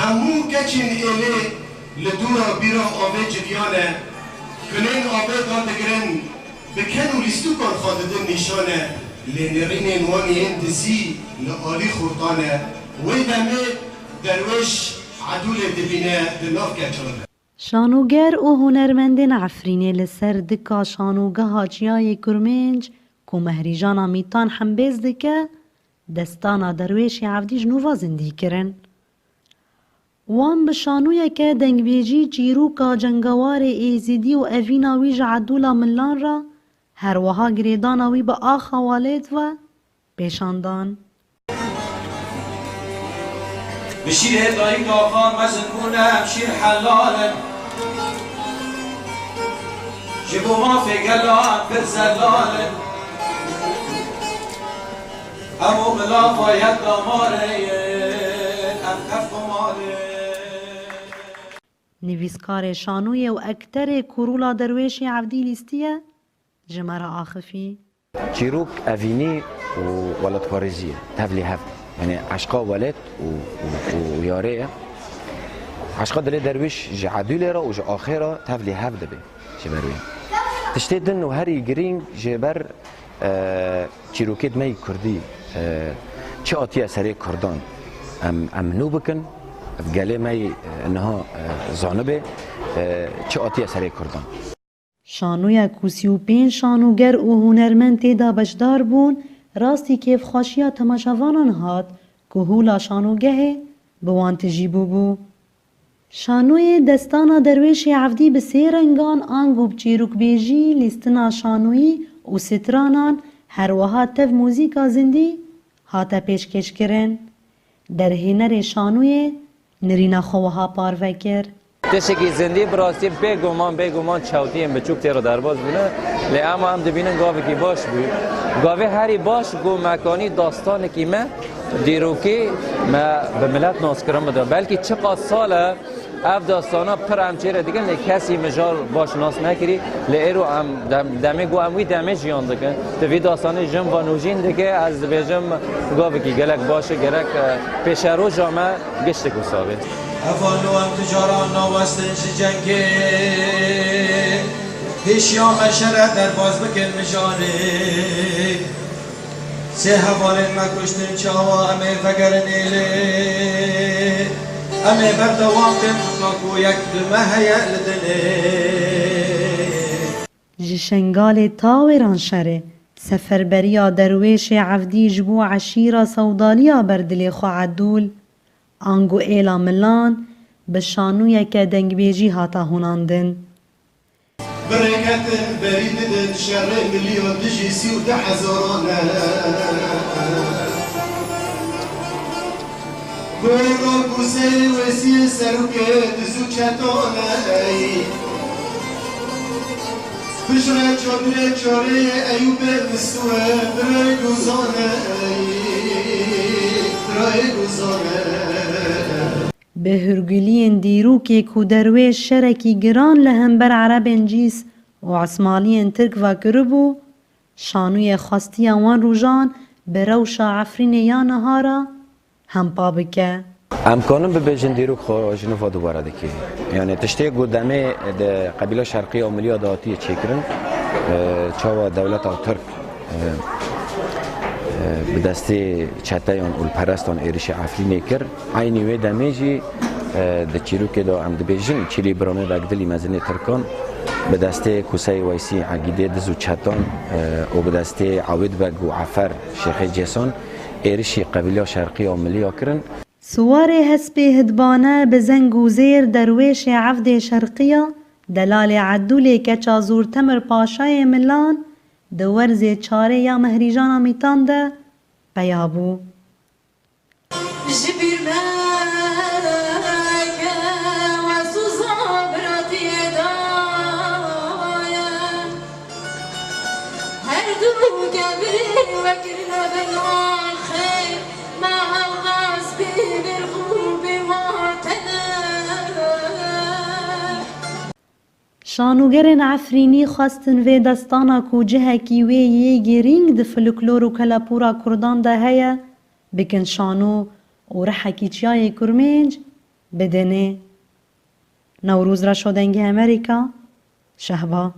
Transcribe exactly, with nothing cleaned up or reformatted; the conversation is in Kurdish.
Hemû keçên êlê li dûra bîra avê civiyan e, kulên avê dadigirin, bi ken û lîstûkan xwe didin nîşan e, lê nêrînên wan yên dizî li alî xurtan e. Wê demê derwêş Edûlê dibîne di nav keçan de. Şanoger û hunermendên Efrînê li ser dika şanogeha Çiyayê Kurmênc ku Mehrîjana Mîtan hembêz dike, destana Derwêşê Evdî ji nû ve zindî kirin. Wan bi şanoyeke dengbêjî çîroka cengewarê Êzidî û evîna wî ji Edûla Milan re, her wiha girêdana wî bi axa Walêt ve pêşan dan. Bi şîrê dayika xwe mezin bûne, em şîr helal in. Ji bo mafê gelan pir zelal in. Em û milava yek damarê yin, em tev komarê. Nivîskarê şanoyê û ekterê ku rola Derwêşê Evdî lîstiye, ji me re axifî. Çîrok evînî û welatparêzî ye, tevlî hev. Yanî eşqa welêt û, û, û yarê ye. Eşqa dilê derwîş ji Edûlê re û ji axê re tevlî hev dibe ji ber wê. Tiştê din û herî girîng ji ber, e, çîrokêt me yî kurdî, e, çi hatiye serê kurdan. Em, em nû bikin, ev gelê me yî, e, niha, e, zanibe, e, çi hatiye serê kurdan. Şanoya ku sî û pênc şanoger û hunermend tê de beşdar bûn, rastî kêfxweşiya temaşevanan hat ku hûla şanogehê bi wan tijî bûbû. Şanoyê destana Derwêşê Evdî bi sê rengan ango bi çîrokbêjî, lîstina şanoyî û stranan, her wiha tev muzîka zindî hate pêşkêşkirin. Derhênerê şanoyê nirîna xwe wiha parve kir. Tiştekî zindî, bi rastî bêguman, bêguman çewtiyên biçûk tê re derbas bûne, lê ema em dibînin gavekî baş bû. Gavê herî baş ku me kanî dastanekî me, dîrokî me bi milet naskirin bide. Belkî çiqas sal e, ev dastana pir em çê re dikin, lê kesî mijar baş nas nekirî. Lê êro em dem-, demê ku em wî demê jiyan dikin. Tu vî dastanê jin ve nûjîn dike, ez dibêjim gavekî gelek baş e, gerek, e, pêşeroja me giştik wisa be. Hevalno em tu caran nawestin ji cengê, pêşiya me şere derbas bikin mijarê. Sê hevalên me kuştin çawa em ê vegerin êlê. Em ê berdewam bin, ka ku yek li me heye li dilê. Ji Şengalê ta Wêranşerê seferberiya Derwêşê Evdî ji bo eşîra Sewdaliya ber dilê xwe Edûl, ango êla Milan, bi şanoyeke dengbêjî hata hûnandin. Bi rêketin berî didin şerê milî û dijî sî û du hezaran e. Goyra Kûseyê Wêsiyê serokê diz û çetan e. Piştre çadurê çarê ye Eyûbê Mistû e, birayê dozan e. Birayê dozan e. Bi hûrguliyên dîrokê ku Derwêş şerekî giran li hember Erebên Cîs û Esmaliyên Tirk ve kiribû, şanoyê xwestiya wan rojan bi rewşa Efrînê ya niha re hempa bike. Em kanin bibêjin dîrok xwe ji nû ve dubare dike. Yanî tiştê ku demê di qebîla şerqiya û miliya de hatiye çêkirin, e, çawa dewleta Tirk e, e, bi destê çeteyan û perestên êrişî Efrînê kir. Eynî wê demê jî, e, di çîrokê de em dibêjin, Çilî Biramê Begdilî mezinê Tirkan bi destê Kuseyê Weysî Egîdê diz û çetan, e, û bi destê Ewêd Beg û Efer Şêxê Cêsan êrişî qebîleya şerqiya û miliya kirin. Siwarê hespê hidbane bi zeng û zêr Derwêşê Evdê Şerqiya, delalê Edûlê keça Zûrtemir Paşayê Milan, di werzê çarê ya Mehrîjana Mîtan de peya bû. Ji bîr me ke wes û zabratiyê daye. Her du kevirê we kirine bin wan xêr, ma ew qas bê bir xû bê watene. Şanogerên Efrînî xwestin vê destana ku cihekî wê yê girîng di folklor û kelepûra kurdan de heye, bikin şano û rihekî Çiyayê Kurmênc Bidinê. Newroz re şo dengê Emerîka. Şehba.